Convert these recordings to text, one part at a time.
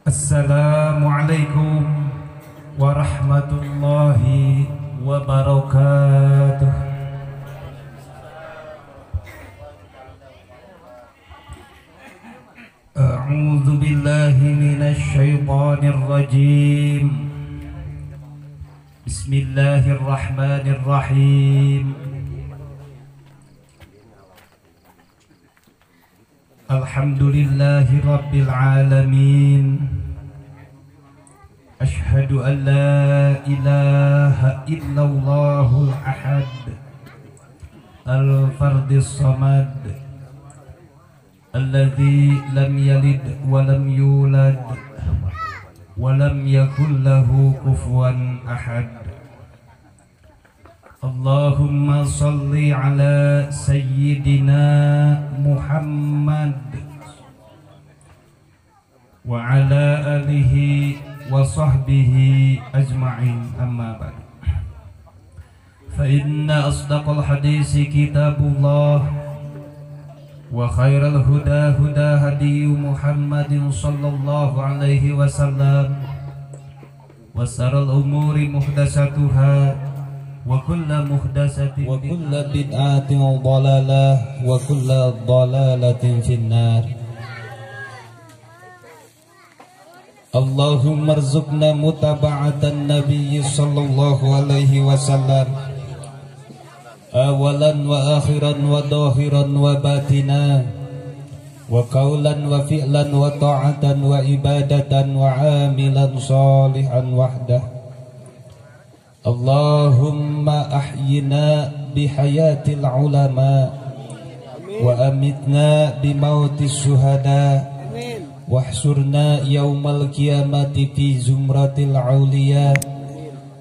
Assalamualaikum warahmatullahi wabarakatuh. A'udzu billahi minasy syaithanir rajim. Bismillahirrahmanirrahim. Alhamdulillahi rabbil alamin. Ashhadu an la ilaha illallahul ahad al-fardis samad alladzi lam yalid wa lam yulad wa lam yakul lahu kufuwan ahad. Allahumma salli ala sayyidina Muhammad wa ala alihi wa sahbihi ajma'in. Amma ba'd. Fa inna asdaqal hadisi kitabullah wa khairal huda huda hadi Muhammadin sallallahu alaihi wasallam wa saral umuri muhdasatuha wa kullu muhdasatin wa kullu bid'atin dhalalah wa kullu dhalalatin finnar. Allahumma rzuqna mutaba'atan nabiyyi sallallahu alaihi wasallam awalan wa akhiran wa dhahiran wa batina wa qawlan wa fi'lan wa ta'atan wa ibadatan wa 'amilan salihan wahdah. Allahumma ahyina bihayatil ulama wa amitna bimautis syuhada wahsurna yaumal qiyamati fi zumratil auliya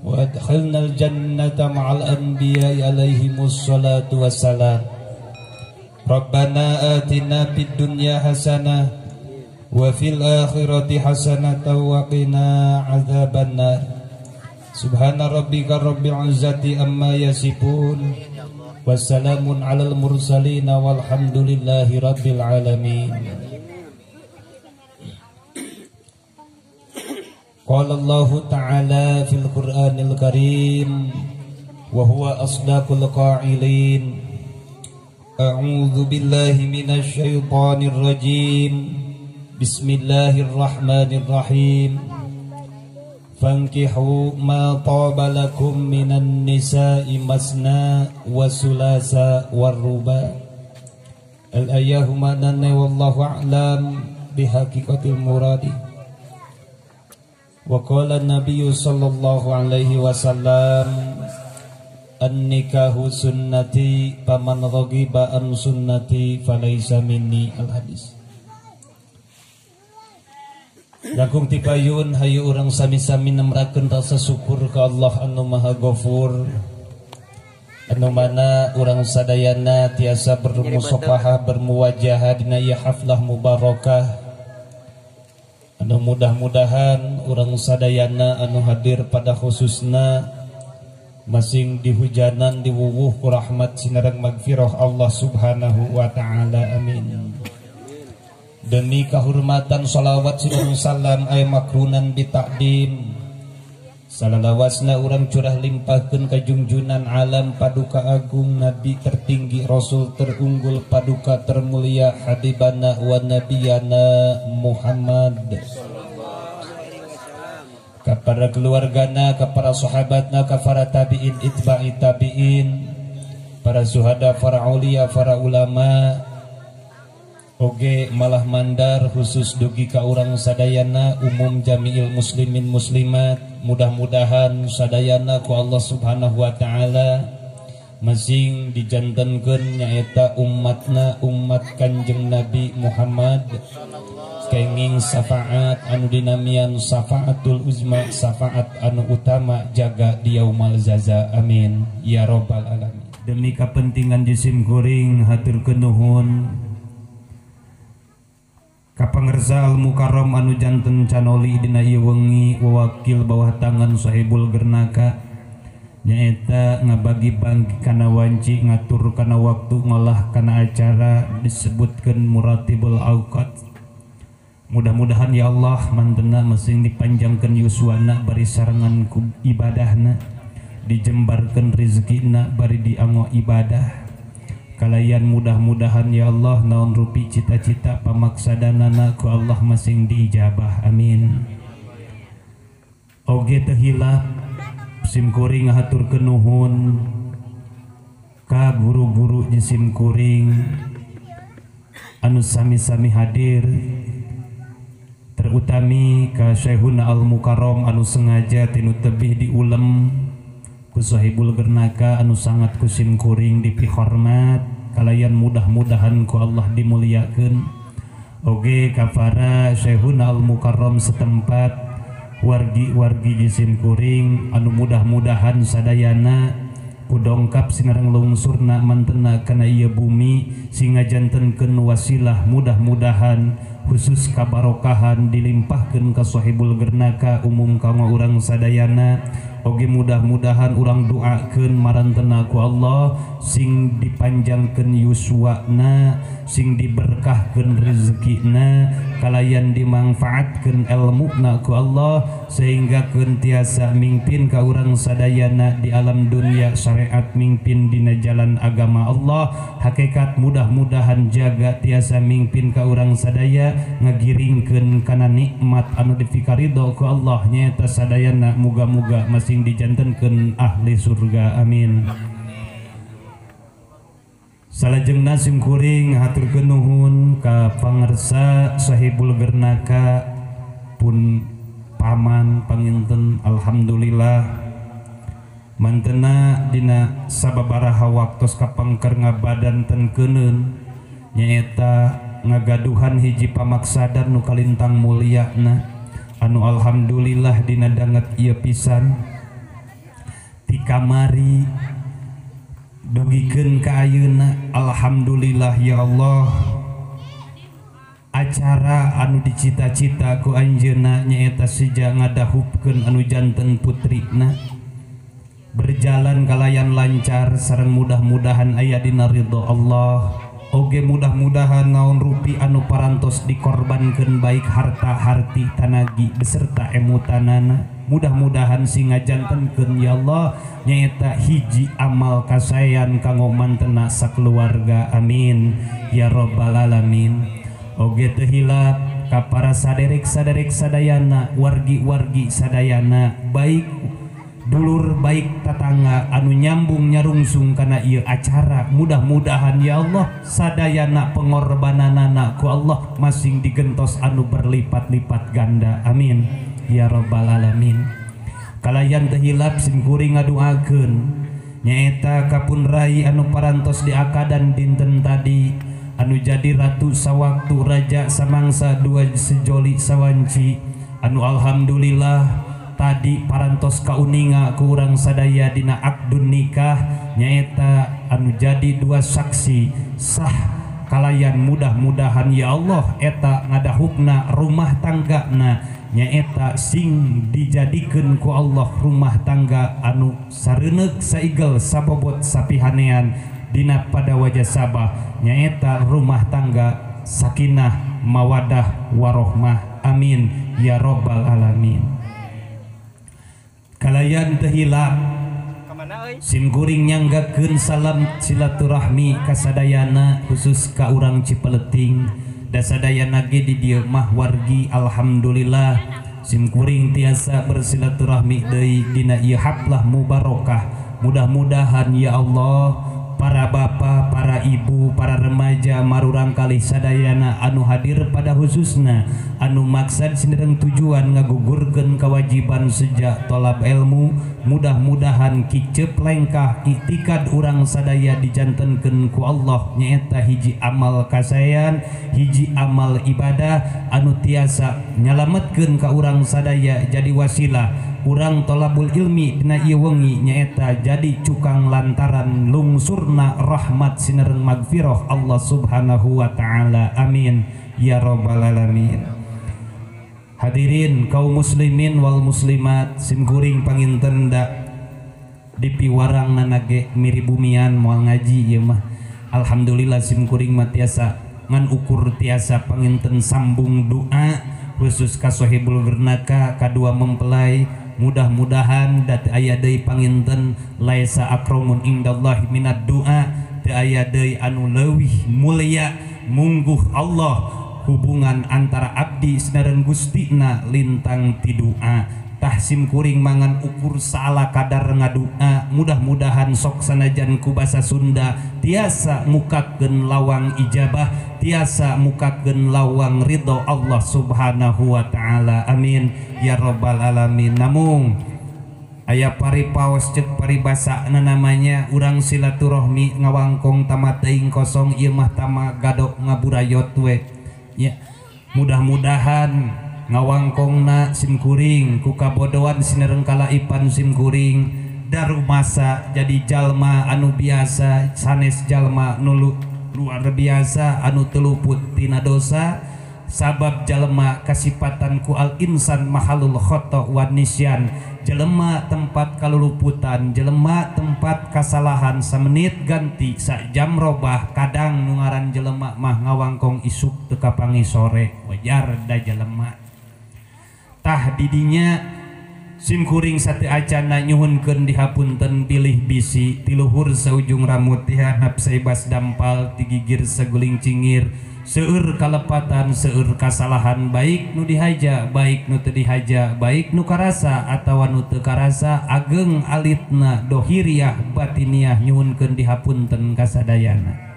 wa adkhilnal jannata ma'al anbiya'i alaihimus salatu wassalam. Rabbana atina fid dunya hasanah wa fil akhirati hasanah wa qina adzabannar. Subhana rabbika rabbil izzati amma yasifun wassalamun alal mursalin walhamdulillahi rabbil alamin. Qala Allahu ta'ala fil Qur'anil Karim wa huwa asdaqul qa'ilin. A'udzu billahi minasy syaithanir rajim. Bismillahirrahmanirrahim. Fankihu ma taba lakum minan nisa'i masna wa sulasa warruba. Al-ayahuma nanna wallahu a'lam bihaqiqatil muradi. Wa qala an-nabiyyu sallallahu alaihi wasallam an-nikahu sunnati faman raghiba an sunnati falaysa minni. Al-hadis. Langkung tipayun hayu urang sami-sami nemrakeun rasa syukur ka Allah anu Maha Ghafur, anu mana urang sadayana tiasa bermusafahah bermuwajahah dina ieu haflah mubarakah, anu mudah-mudahan urang sadayana anu hadir pada khususna masing dihujanan diwuwuh ku rahmat sinareng magfirah Allah Subhanahu wa ta'ala. Amin. Demi kehormatan salawat sinareng salam ay makrunan bitakdim salalawasna urang curah limpahkeun ka junjunan alam paduka agung nabi tertinggi rasul terunggul paduka termulia habibana wa nabiyana Muhammad, kepada keluargana, kepada sahabatna, kepada tabi'in itba'i tabi'in, para suhada, para aulia, para ulama, oge malah mandar khusus dugi ka urang sadayana umum jami'il muslimin muslimat. Mudah-mudahan sadayana ku Allah Subhanahu wa ta'ala masing dijantenkeun nyaeta umatna umat Kanjeng Nabi Muhammad kenging syafaat anu dinamian syafaatul uzma, syafaat anu utama jaga di yaumal jaza. Amin ya rabbal alamin. Demi kepentingan jisim kuring hatur nuhun kapangersa al mukarram anu janten canoli dina ieu wengi wawakil bawah tangan sahibul gernaka nyaeta ngabagi-bagi kana wanci ngatur kana waktu ngolah kana acara disebutkeun muratibul auqat. Mudah-mudahan ya Allah mantena masing dipanjangkeun yuswana bari sarengan ku ibadahna, dijembarkeun rezekina bari dianggo ibadah. Kalayan mudah-mudahan ya Allah naon rupi cita-cita pamaksadanana ku Allah masing diijabah, amin. Oge teu hilap sim kuring ngahaturkeun nuhun ka guru-guru jeung sim kuring anu sami-sami hadir, terutami ka Syekhuna Al-Mukarram anu sengaja tinu tebih diulem ku Sahibul Gernaka anu sangat ku sim kuring dipihormat, kalayan mudah-mudahan ku Allah dimuliakeun. Oge ka para Syekhuna Al-Mukarram setempat, wargi-wargi jisim kuring anu mudah-mudahan sadayana ku dongkap sinareng lungsurna mantena kana ieu bumi sehingga jantenkeun wasilah mudah-mudahan khusus kabarokahan dilimpahkeun ka Sahibul Gernaka umum kanggo urang sadayana. Oge mudah-mudahan urang doakeun marantena ku Allah sing dipanjangkeun yuswana, sing diberkahkeun rezekina, kalayan dimangfaatkeun elmuna ku Allah sehingga keun tiasa mingpin ka urang sadayana di alam dunia syariat mingpin dina jalan agama Allah. Hakikat mudah-mudahan jaga tiasa mingpin ka urang sadaya ngagiringkeun kana nikmat anu dipikaridho ku Allah nyaeta sadayana muga-muga masing dijantenkeun ahli surga, amin. Salajengna sim kuring haturkeun nuhun ka pangersa Sahibul Gernaka pun paman panginten, alhamdulillah mantena dina sababaraha waktos kapengker ngabadan ten keuneun nyaeta ngagaduhan hiji pamaksadan nu kalintang mulyana anu alhamdulillah dina danget ieu pisan ti kamari dugikeun ka ayeuna. Alhamdulillah ya Allah, acara anu dicita-cita ku anjeunna nyaeta sejak ngadahupkeun anu janten putrina berjalan kalayan lancar sareng mudah-mudahan aya dina ridho Allah. Oge mudah-mudahan naon rupi anu parantos dikorbankeun baik harta harti tanagi beserta emutanana, mudah-mudahan sing ngajantenkeun ya Allah nyaeta hiji amal kasaean kanggo mantena sakeluarga, amin ya rabbal alamin. Oge teu hilap ka para saderek-saderek sadayana, wargi-wargi sadayana, baik dulur baik tatangga anu nyambung nyarungsung kana ieu acara, mudah-mudahan ya Allah sadayana pengorbananana ku Allah masing digentos anu berlipat-lipat ganda, amin ya rabbal alamin. Kalayan teu hilap sim kuring ngaduakeun nyaeta kapun rai anu parantos diakadan dinten tadi anu jadi ratu sawaktu raja samangsa dua sejoli sawanci anu alhamdulillah tadi parantos kauninga ku urang sadaya dina akdun nikah nyaeta anu jadi dua saksi sah kalayan mudah-mudahan ya Allah eta ngadahupna rumah tanggana nyaeta sing dijadikeun ku Allah rumah tangga anu sareuneuk saigel sabobot sapihanean dina pada wajah sabah nyaeta rumah tangga sakinah mawadah warohmah, amin ya robbal alamin. Kalayan teu hilap sim kuring nyanggakeun salam silaturahmi kasadayana khusus ka urang Cipeleting da sadayana ge di dieu mah wargi, alhamdulillah sim kuring tiasa bersilaturahmi deui dina ieu haplah mubarokah. Mudah-mudahan ya Allah para bapak, para ibu, para remaja marurang kali sadayana anu hadir pada khususna anu maksad sinareng tujuan ngagugurkeun kewajiban sejak tolab ilmu, mudah-mudahan kicep lengkah iktikad urang sadaya dijantenkeun ku Allah nyaeta hiji amal kasaean, hiji amal ibadah anu tiasa nyalametkeun ka urang sadaya jadi wasilah urang tolabul ilmi dina ieu wengi nyaeta jadi cukang lantaran lungsurna rahmat sinareng magfirah Allah Subhanahu wa taala, amin ya rabbal alamin. Hadirin kaum muslimin wal muslimat sim kuring panginten da dipiwarang nana ge miri bumian moal ngaji ieu mah. Alhamdulillah sim kuring mah tiasa ngan ukur tiasa panginten sambung doa khusus ka Sohibul Gernaka kadua mempelai mudah-mudahan dat aya deui panginten laisa akramun indallahi minad doa teu aya deui anu leuwih mulia mungguh Allah hubungan antara abdi sareng Gustina lintang ti doa. Tah simkuring mangan ukur salah kadar ngadua mudah-mudahan sok sanajan ku basa Sunda tiasa mukakeun lawang ijabah tiasa mukakeun lawang ridho Allah Subhanahu wa taala, amin ya rabbal alamin. Namung aya paripaos ceuk paribasana namanya urang silaturahmi ngawangkong tamat teuing kosong ieu mah tama gadok ngaburayot we ya. Mudah-mudahan ngawangkongna simkuring ku kabodohan sinereng kalaipan simkuring darumasa jadi jalma anu biasa sanes jalma nu luar biasa anu teu luput tina dosa sabab jalma kasipatan ku al insan mahalul khata wa nisyan jelema tempat kaluluputan jelema tempat kasalahan samenit ganti sajam robah kadang nu ngaran jelema mah ngawangkong isuk teu kapangi sore wajar da jelema. Tah didinya simkuring sate acana nyuhunkeun dihapunten bilih bisi tiluhur saujung rambut tihanap saibas dampal tigigir saguling cingir seueur kalepatan seueur kasalahan baik nu dihaja baik nu teu dihaja baik nu karasa atawa nu teu karasa ageng alitna dohiriah batiniah nyuhunkeun dihapunten kasadayana.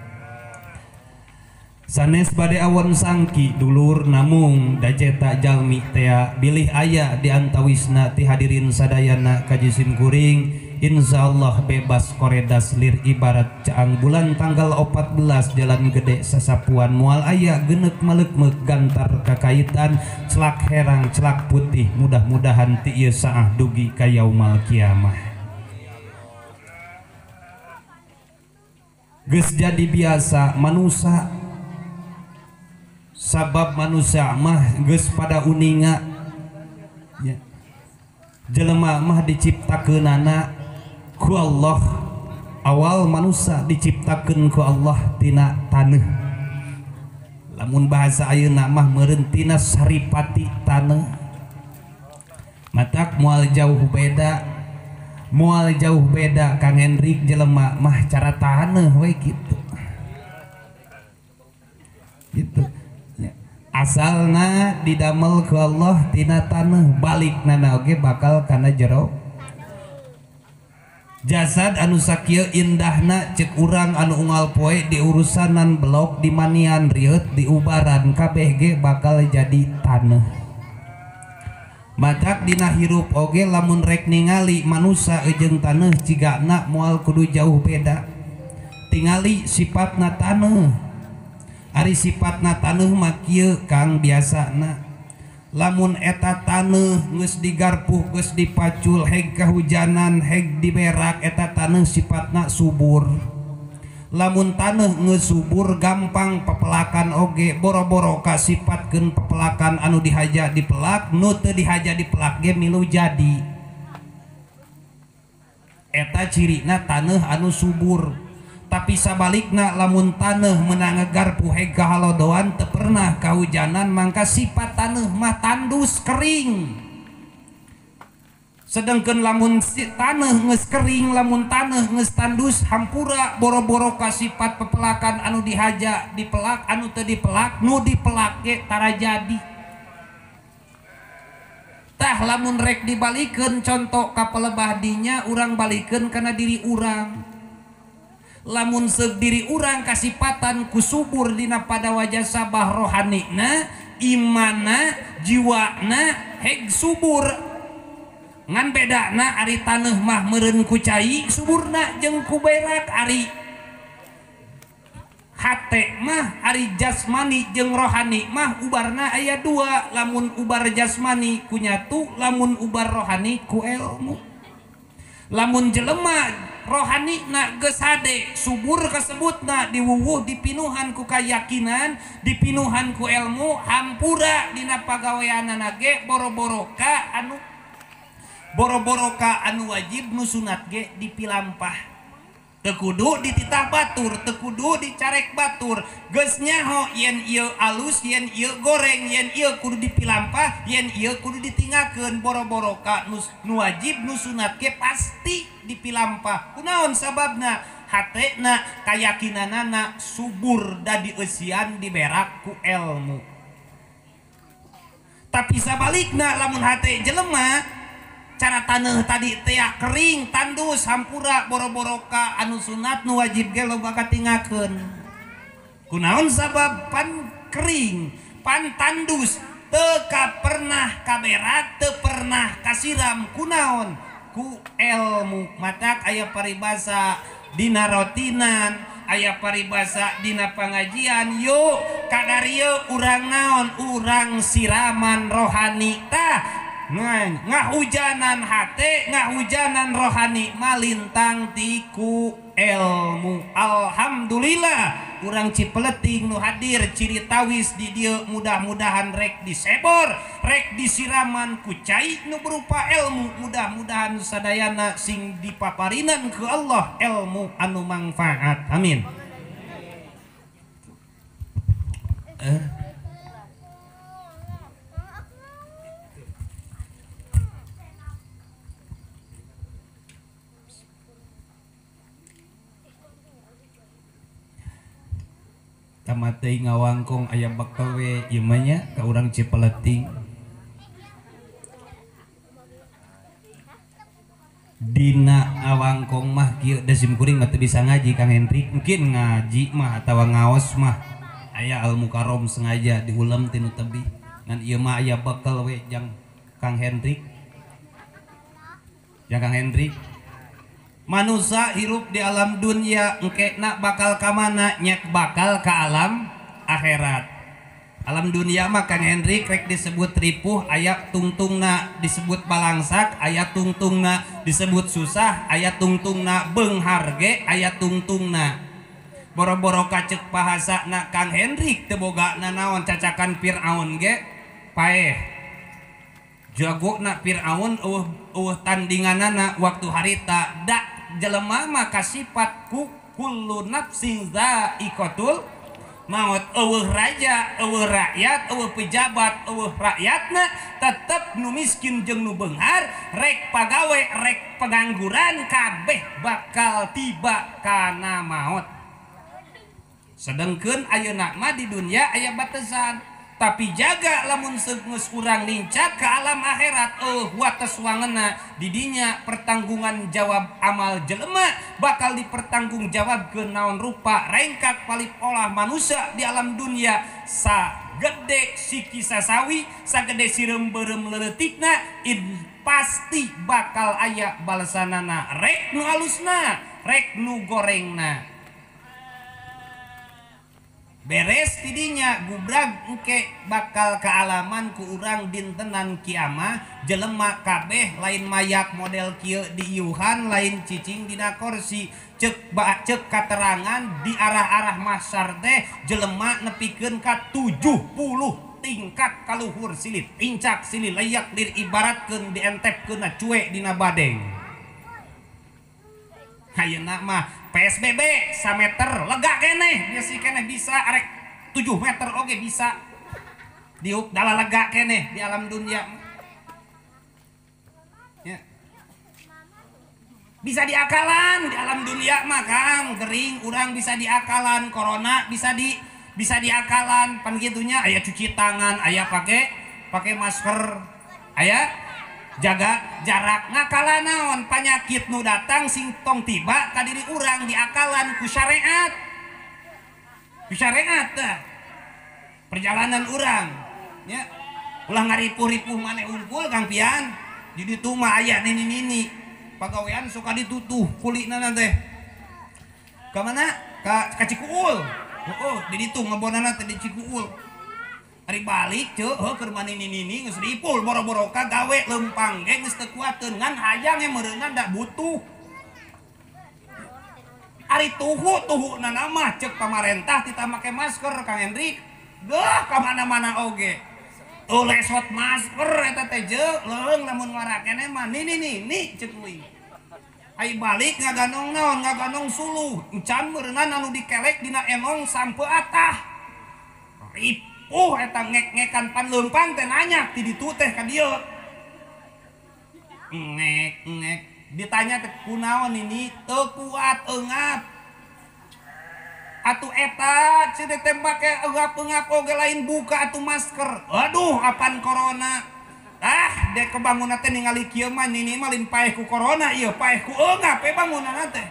Sanes bade awon sangki dulur namung daceta jalmi tea bilih aya di antawisna ti hadirin sadayana kaji simkuring insyaallah bebas koredas lir ibarat caang bulan tanggal 14 jalan gede sasapuan moal aya genek maleukmeuk gantar kakaitan celak herang celak putih mudah-mudahan ti ieu saah dugi ka yaumal kiamah. Geus jadi biasa manusa sabab manusia mah geus pada uninga ya. Jelema mah diciptakeunana ku Allah awal manusia diciptakeun ku Allah tina taneuh lamun bahasa ayeuna mah meureun tina saripati taneuh matak moal jauh beda moal jauh beda Kang Hendrik jelema mah cara taneuh we kitu gitu. Asalna didamel ku Allah tina taneuh balik nana oge bakal kana jero jasad anu sakieu indahna ceuk urang anu unggal poe diurusanan blok dimanian rieut diubaran kabeh ge bakal jadi taneuh. Matak dina hirup oge lamun rek ningali manusa jeung taneuh cigana moal kudu jauh beda tingali sifatna taneuh. Ari sifatna taneuh mah kieu Kang biasana lamun eta taneuh geus digarpuh geus dipacul heg kahujanan heg diberak eta taneuh sifatna subur. Lamun taneuh geus subur gampang pepelakan oge boro-boro kasifatkeun pepelakan anu dihaja dipelak nu teu dihaja dipelak ge milu jadi. Eta cirina taneuh anu subur. Tapi sabalikna lamun taneuh meunang ngegarpu heg kahalodoan teu pernah kahujanan mangka sifat taneuh mah tandus kering. Sedangkan lamun taneuh geus kering lamun taneuh geus tandus hampura boro-boro ka sifat pepelakan anu dihaja dipelak anu teu dipelak nu dipelak ge tara jadi. Tah lamun rek dibalikeun contoh ka pelebah dinya urang balikeun kana diri urang. Lamun seug diri urang kasipatan ku subur dina pada wajah sabah rohanina imana jiwana heg subur ngan bedana ari taneuh mah meureun ku cai suburna jeung ku berak ari hate mah ari jasmani jeung rohani mah ubarna aya dua lamun ubar jasmani ku nyatu lamun ubar rohani ku ilmu. Lamun jelema rohani na geus hade subur kasebutna diwuwuh dipinuhan ku kayakinan dipinuhan ku ilmu hampura dina pagaweanana ge boro-boro ka anu wajib nu sunat ge dipilampah. Teu kudu dititah batur, teu kudu dicarek batur. Geus nyaho yen ieu alus, yen ieu goreng, yen ieu kudu dipilampah, yen ieu kudu ditinggalkeun. Boro-boro ka nu wajib nu sunat ge pasti dipilampah. Kunaon sababna? Hatena kayakinanana subur da dieusian diberak ku ilmu. Tapi sabalikna lamun hate jelema cara taneuh tadi teh kering tandus hampura boro-boro ka anu sunat nu wajib ge loba katingakeun. Kunaon sabab pan kering pan tandus teu ka pernah kaberat teu pernah kasiram. Kunaon? Ku ilmu. Matak aya paribasa dina rotinan, aya paribasa dina pangajian, yuk kadarieu urang naon? Urang siraman rohani tah. Ngahujanan hate, ngahujanan rohani malintang tiku ilmu. Alhamdulillah urang Cipeleting nu hadir ciri tawis di dieu mudah-mudahan rek disebor, rek disiraman ku cai nu berupa ilmu. Mudah-mudahan sadayana sing dipaparinan ke Allah ilmu anu mangfaat. Amin. Tamatei ngawangkong aya bakal we ieu mah nya ka urang Cipeleting. Dina awangkong mah kieu da sim kuring mah teu bisa ngaji Kang Hendrik. Mungkin ngaji mah atawa ngaos mah aya Al Mukarrom sengaja diulem tinu tebih. Ngan ieu mah aya bakal we jang Kang Hendrik. Jang Kang Hendrik. Manusia hirup di alam dunia engkena bakal ka mana? Nyek bakal ke alam akhirat. Alam dunia mah Kang Hendrik rek disebut ripuh aya tungtungna, disebut balangsak aya tungtungna, disebut susah aya tungtungna, beunghar ge aya tungtungna. Boro-boro kacek bahasana Kang Hendrik teu boga nanaon cacakan Firaun ge paeh. Jagona Firaun eueuh tandinganana waktu harita da jelema mah kasifat ku kullu nafsin za'iqatul maut. Eueuh raja, eueuh rakyat, eueuh pejabat, eueuh rakyatna tetep nu miskin jeung nu beunghar, rek pagawe, rek pengangguran kabeh bakal tiba kana maut. Sedengkeun ayeuna mah di dunia aya batasan. Tapi jaga lamun geus urang lincak ke alam akhirat, wates wangena didinya pertanggungan jawab amal jelema bakal dipertanggungjawabkeun naon rupa rengkak palipolah manusia di alam dunia. Sagede siki sasawi, sagede sireum beureum leuletikna, pasti bakal aya balesanana, rek nu alusna, rek nu gorengna. Beres tidinya gubrag engke bakal kealaman ku urang dintenan kiamah. Jelema kabeh lain mayak model kieu diiuhan, lain cicing dina kursi. Cek cek katerangan di arah-arah mahsyar teh jelema nepikeun ka 70 tingkat kaluhur silih tincak silih layak lir ibaratkeun dientepkeun cuek dina badeng. Ayeuna mah PSBB sameter lega keneh, biasa keneh bisa arek 7 meter oge bisa diuk dala lega keneh di alam dunia ya. Bisa diakalan di alam dunia mah Kang, gering urang bisa diakalan, corona bisa diakalan pan gitunya, aya cuci tangan, aya pakai masker, aya jaga jarak. Ngakalan naon penyakit nu datang sing tong tiba ka diri urang diakalan ku syariat, ku syariat tah perjalanan urang nya. Ulah ngaripuh-ripuh maneh unggul Kang Pian di ditu mah aya nini-nini pagawean suka ditutuh kulina teh ka mana ka Cikuul. Heeh, di ditu ngebonana teh di Cikuul. Ari balik ceu heuh keur manini-nini geus dipul boro-boro ka gawe lempang ge geus teu kuateun ngan hayang ge meureunna da butuh. Ari tuhu-tuhuna mah ceuk pamarentah titah make masker Kang Hendrik. Geuh ka mana-mana oge. Tuh lesot masker eta teh jeu leung lamun ngarakene mah nini-nini ceuk kuing. Ai balik ngaganong naon ngaganong suluh encan meureunnan anu dikelek dina enong sampe atah ripuh eta ngek-ngekan pan leumpang teh nanya ti ditu teh ka dieu ngek ngek ditanya teh kunaon ini teu kuat eungap atuh eta cenah teh make eungap-eungap oge lain buka atuh masker aduh apan corona ah dek kebangunan teh ningali kieu mah nini mah lain paeh ku corona ieu paeh ku eungap we bangunanna teh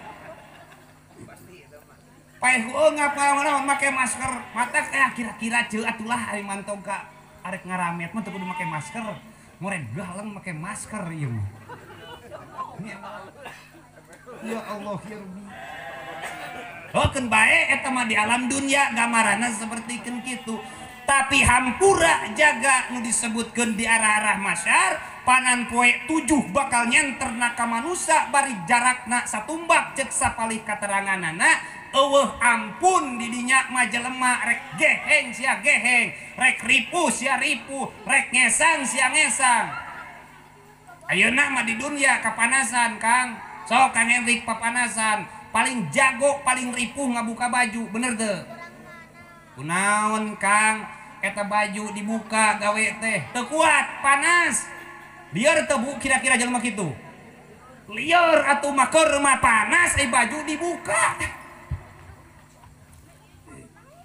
paeh ku eungap naon make masker mata kira-kira ceu atulah ari mantong ka arek ngaramet mah teu kudu make masker ngored galeng make masker ieu mah ya Allah ya Rabbi. Oh keun bae eta mah di alam dunia gambaranna saperti keun kitu. Tapi hampura jaga nu disebutkeun di arah-arah masyar panan poe 7 bakal nyenterna ka manusa bari jarakna satumbak cek sapalih kateranganana eueuh ampun di dinya mah jelema rek geheng sia geheng rek ripuh sia ripuh rek ngesang sia ngesang. Ayeuna mah di dunia kapanasan Kang sok Kang Hendrik papanasan paling jago paling ripuh ngabuka baju bener teu? Kunaon Kang eta baju dibuka gawe teh teu kuat panas lieur teu bu kira-kira jelema kitu lieur atuh mah keur mah panas ai baju dibuka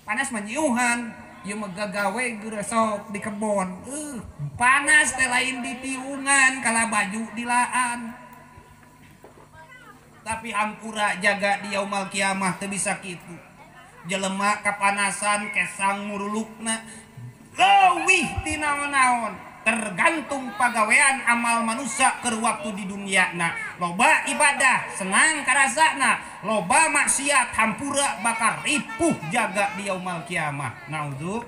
panas mah nyiuhan ieu mah gagawe geura sok di kebon panas teh lain ditiungan kala baju dilaan tapi hampura jaga di yaumal kiamah teu bisa kitu jelema kapanasan kesang murulukna leuwih ti naon-naon tergantung pagawean amal manusia keur waktu di dunia na loba ibadah senang karasana loba maksiat hampura bakal ripuh jaga di yaumal kiamah. Naudzu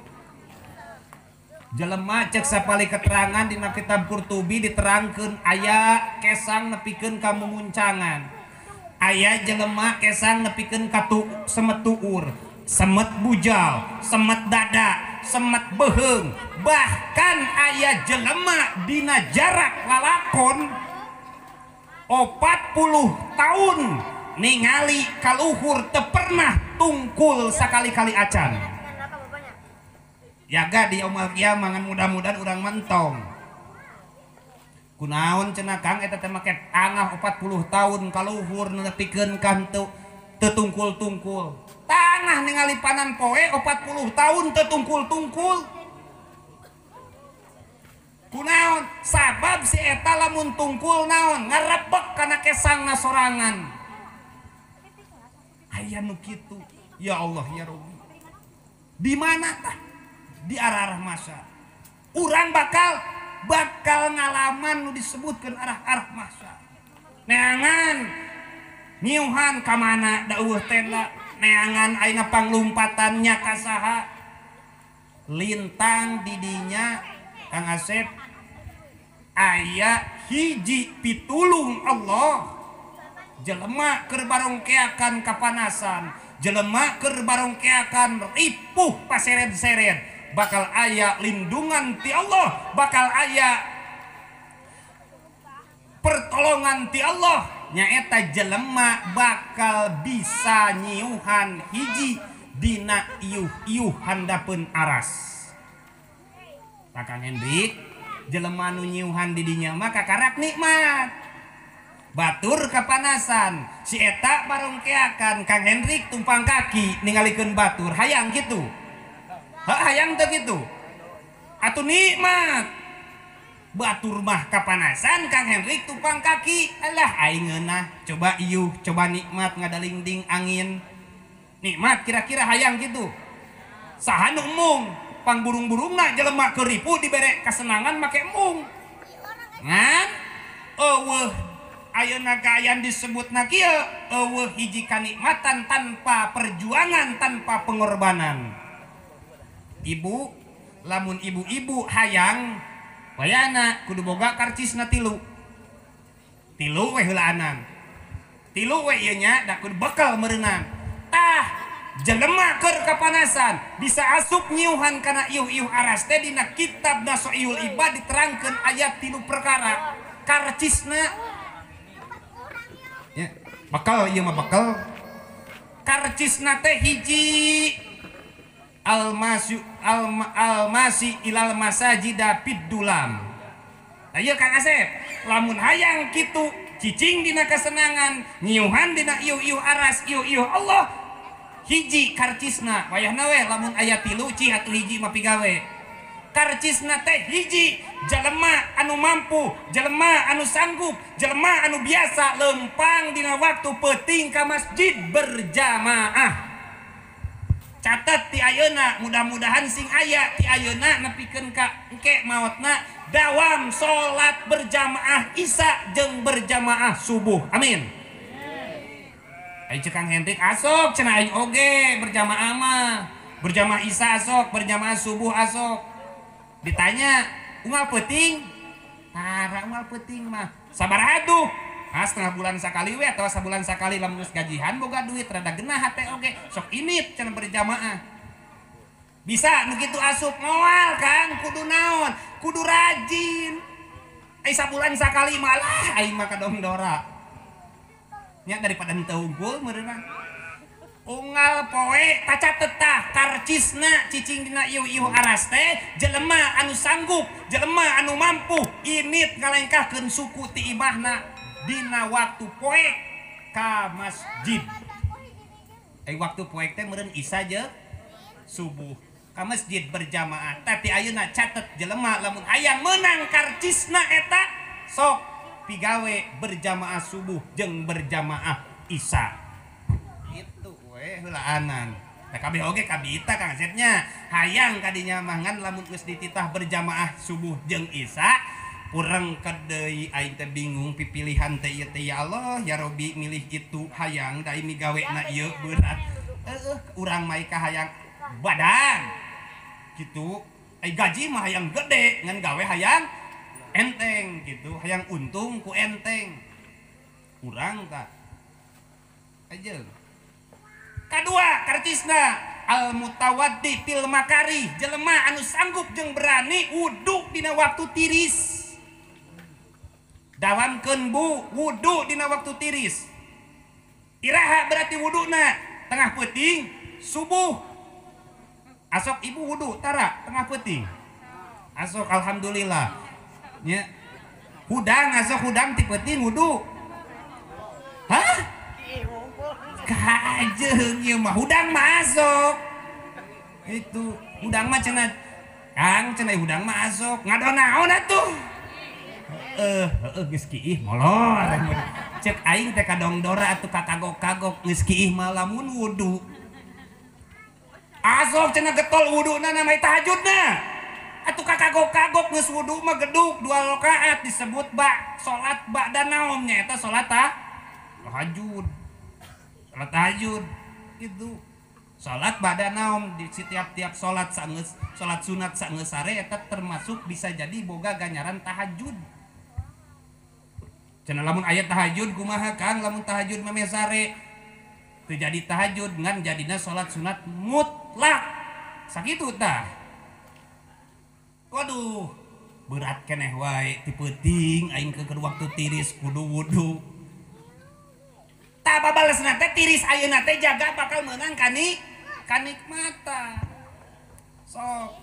jelema cek sapali keterangan dina kitab Qurtubi diterangkeun aya kesang nepikeun ka mumuncangan aya jelema kesang nepikeun ka semet tuur semet bujal semet dada semet beuheung bahkan aya jelema dina jarak lalakon 40 tahun ningali kaluhur teu pernah tungkul sakali-kali acan jaga di yaumul kiamah ngan mudah-mudahan urang mentong. Kunaon cenah Kang eta teh make tangah 40 tahun kaluhur nepikeun ka teu tungkul-tungkul. Tangah ningali panan poe 40 tahun teu tungkul-tungkul. Kunaon? Sabab si eta lamun tungkul naon ngarebek kana kesangna sorangan. Aya nu kitu. Ya Allah ya Rabbi. Di mana tah? Di arah-arah masa. Urang bakal ngalaman nu disebutkeun arah-arah masa. Neangan nyiuhan ka mana da eueuh tenda, neangan ayeuna panglumpatannya ka saha. Lintang di dinya Kang Asep aya hiji pitulung Allah. Jelema keur barongkeakan kapanasan, jelema keur barongkeakan ripuh paseret-seret, bakal aya lindungan ti Allah, bakal aya pertolongan ti Allah. Nyaeta jelema bakal bisa nyiuhan hiji dina iuh-iuh handapeun aras. Kang Hendrik, jelema nu nyiuhan di dinya mah kakarak nikmat. Batur kapanasan, si eta barongkeakan Kang Hendrik tumpang kaki ningalikeun batur, hayang kitu. Heuh hayang teu kitu. Atuh nikmat. Batur mah kapanasan Kang Hendrik tumpang kaki, alah aing ngeunah, coba iuh, coba nikmat ngadalingding angin. Nikmat kira-kira hayang kitu. Saha nu embung? Pangburung-burungna jelema keur ripuh dibere kasenangan make embung. Ngan eueuh ayeuna kaayaan disebutna kieu eueuh hiji kanikmatan tanpa perjuangan, tanpa pengorbanan. Ibu, lamun ibu-ibu hayang wayana kudu boga karcisna tilu. Tilu we heulaanan. Tilu we ieu nya da kudu bekal meureunang. Tah jelema keur kapanasan bisa asup nyiuhan kana iuh-iuh aras teh dina kitab Nasoihul Ibad diterangkeun ayat tilu perkara karcisna. Ya. Bakal ieu mah bakal. Karcisna teh hiji almasi ilal masajida piddulam. Nah ieu Kang Asep, lamun hayang kitu cicing dina kesenangan, nyiuhan dina iuh-iuh aras, iuh-iuh Allah. Hiji karcisna, wayahna we lamun aya tilu cih atuh hiji mah pigawe. Karcisna teh hiji, jelema anu mampu, jelema anu sanggup, jelema anu biasa lempang dina waktu peuting ka masjid berjamaah. Catat ti ayeuna, mudah-mudahan sing aya ti ayeuna nepikeun ka engke maotna dawam salat berjamaah isya jeung berjamaah subuh. Amin. Ayo cek Kang Hendrik asok cenah aing oge berjamaah mah. Berjamaah isya asok, berjamaah subuh asok. Ditanya, unggal peuting? Tara unggal peuting mah. Sabaraha tuh? Ah, setengah bulan sakali we atau sabulan sakali lamun geus gajihan boga duit rada genah hate oge. Sok init cenah berjamaah. Bisa nu kitu asup moal Kang, kudu naon? Kudu rajin. Ai sabulan sakali malah aing mah kadongdora. Nya daripada henteu unggul meureunna. Unggal poe tacatet tah karcisna cicing dina iuh-iuh aras teh jelema anu sanggup, jelema anu mampu init ngalengkahkeun suku ti imahna dina waktu poe ka masjid. Ai waktu poe teh meureun isya jeung subuh ka masjid berjamaah. Tapi ayeuna catet jelema lamun hayang meunang karcisna eta sok pigawe berjamaah subuh jeung berjamaah isya. Itu we heulaanan. Da kabeh oge kabita Kang Asepnya. Hayang kadinya mah ngan lamun geus dititah berjamaah subuh jeung isya kurang kedeui aing teh bingung pipilihan teh ieu teh ya Allah ya Robi milih itu hayang da migawe na ieu berat. Heueuh urang mah ka hayang badan. Gitu. Ai gaji mah hayang gede ngan gawe hayang enteng gitu, hayang untung ku enteng. Urang tah. Aja. Kadua karcisna al mutawaddi fil makari, jelema anu sanggup jeung berani wudu dina waktu tiris. Dawamkeun bu wudu dina waktu tiris. Iraha berarti wuduna tengah peuting subuh. Asok ibu wudu tara tengah peuting. Asok alhamdulillah. Nya. Hudang asok hudang ti peuting wudu. Hah? Kajeun ieu mah hudang mah asok. Itu hudang mah cenah Kang cenah hudang mah asok. Ngadon naon atuh? Heueuh geus kiih molor. Cek aing teh kadongdora atuh kakagok-kagok geus kiih mah lamun wudu. Asok cenah getol wuduna namai tahajudna. Atuh kakagok-kagok geus wudu mah geduk 2 rakaat disebut ba salat ba'da naum nya eta salat tahajud. Salat tahajud itu salat ba'da naum di setiap-tiap salat sanggeus salat sunat sanggeus sare eta termasuk bisa jadi boga ganjaran tahajud. Cenah lamun aya tahajud kumaha Kang lamun tahajud memeh sare teu jadi tahajud ngan jadina salat sunat mutlak. Sakitu tah. Waduh, berat keneh wae ti peuting aing keur waktu tiris kudu wudu. Tah babalesna teh tiris ayeuna teh jaga bakal meunang kanikmatan. Sok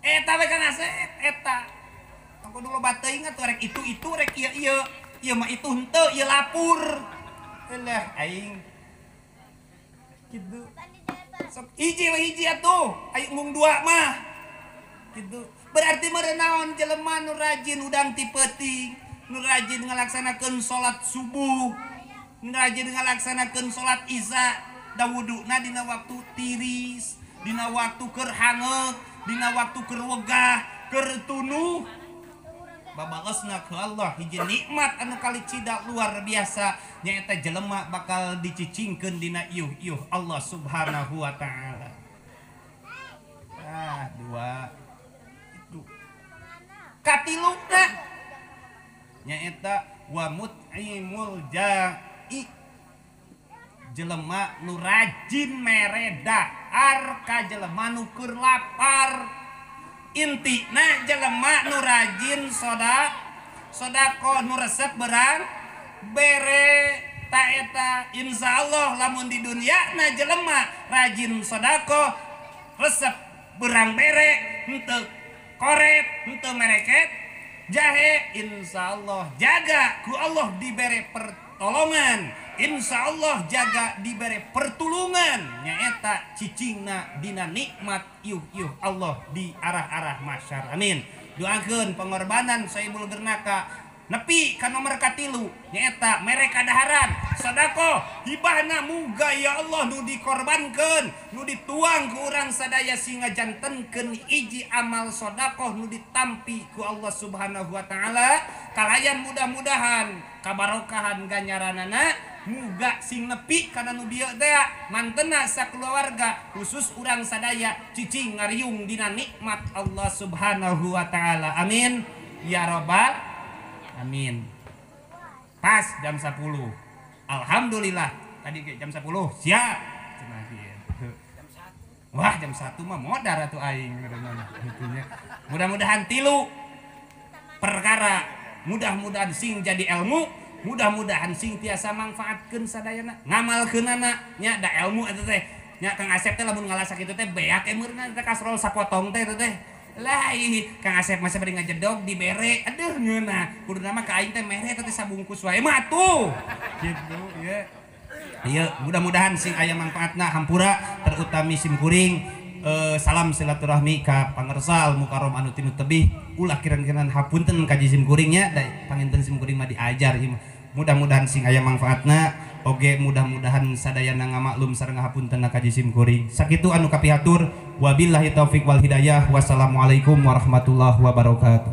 eta we Kang Asep eta. Tong kudu loba teuing atuh rek itu-itu rek ieu-ieu. Ieu mah itu henteu ieu lapur. Eulah aing. Kitu. Sok hiji we hiji atuh, aing mung dua mah. Kitu. Berarti meureun naon jelema nu rajin udang ti peuting, nu rajin ngalaksanakeun salat subuh, nu rajin ngalaksanakeun salat isya, da wuduna dina waktu tiris, dina waktu keur hangeut, dina waktu keur wegah, keur tunuh. Babalesna ke Allah hiji nikmat anu kalicida luar biasa nyaeta jelema bakal dicicingkeun dina iuh-iuh Allah Subhanahu wa taala. Ah, dua itu. Katiluna nyaeta wa mut'imul ja'i, jelema nu rajin mere dahar ka jelema nu keur lapar. Intina jelema nu rajin sodakoh nu resep berang bere. Ta eta insyaallah lamun di dunia na jelema rajin sedekah resep berang bere henteu koret henteu mereket jahe insyaallah jaga ku Allah dibere pertolongan, insyaallah jaga dibere pertulungan nyaeta cicingna dina nikmat iuh-iuh Allah di arah-arah mahsyar. Amin. Doakeun pengorbanan Sohibul Gernaka nepi ka nomor katilu nyaeta mere kadaharan sedekah hibahna muga ya Allah nu dikorbankeun nu dituang ku urang sadaya singa jantenkeun hiji amal sedekah nu ditampi ku Allah Subhanahu wa taala kalayan mudah-mudahan kabarokahan ganjaranana muga sing nepi kana nu dieu teh mantena sakeluarga khusus urang sadaya cicing ngariung dina nikmat Allah Subhanahu wa taala. Amin ya rabbal amin. Pas jam 10. Alhamdulillah. Tadi jam 10 siap. Cenah kieu. Wah, jam 1 mah modar atuh aing. Mudah-mudahan tilu perkara, mudah-mudahan sing jadi ilmu, mudah-mudahan sing tiasa mangfaatkeun sadayana, ngamalkeunana nya da ilmu eta teh. Nya Kang Asep teh lamun ngalasak kitu teh beak emeurna teh kasrol sapotong teh eta teh. Lah ih Kang Asep masa bari ngajedog dibere aduh ngeunah kuduna mah ka aing teh mere teh sabungkus wae mah atuh kitu ye. Ieu mudah-mudahan sing aya mangfaatna hampura terutami sim kuring. Salam silaturahmi ka pangersa al mukarram anu tinu tebih ulah kirang-kirangan hapunten ka sim kuring nya da panginten sim kuring mah diajar ieu. Mudah-mudahan sing aya mangfaatna oge mudah-mudahan sadayana ngamaklum sareng hapunten ka jisim kuring. Sakitu anu kapihatur wabillahi taufik wal hidayah. Wassalamualaikum warahmatullahi wabarakatuh.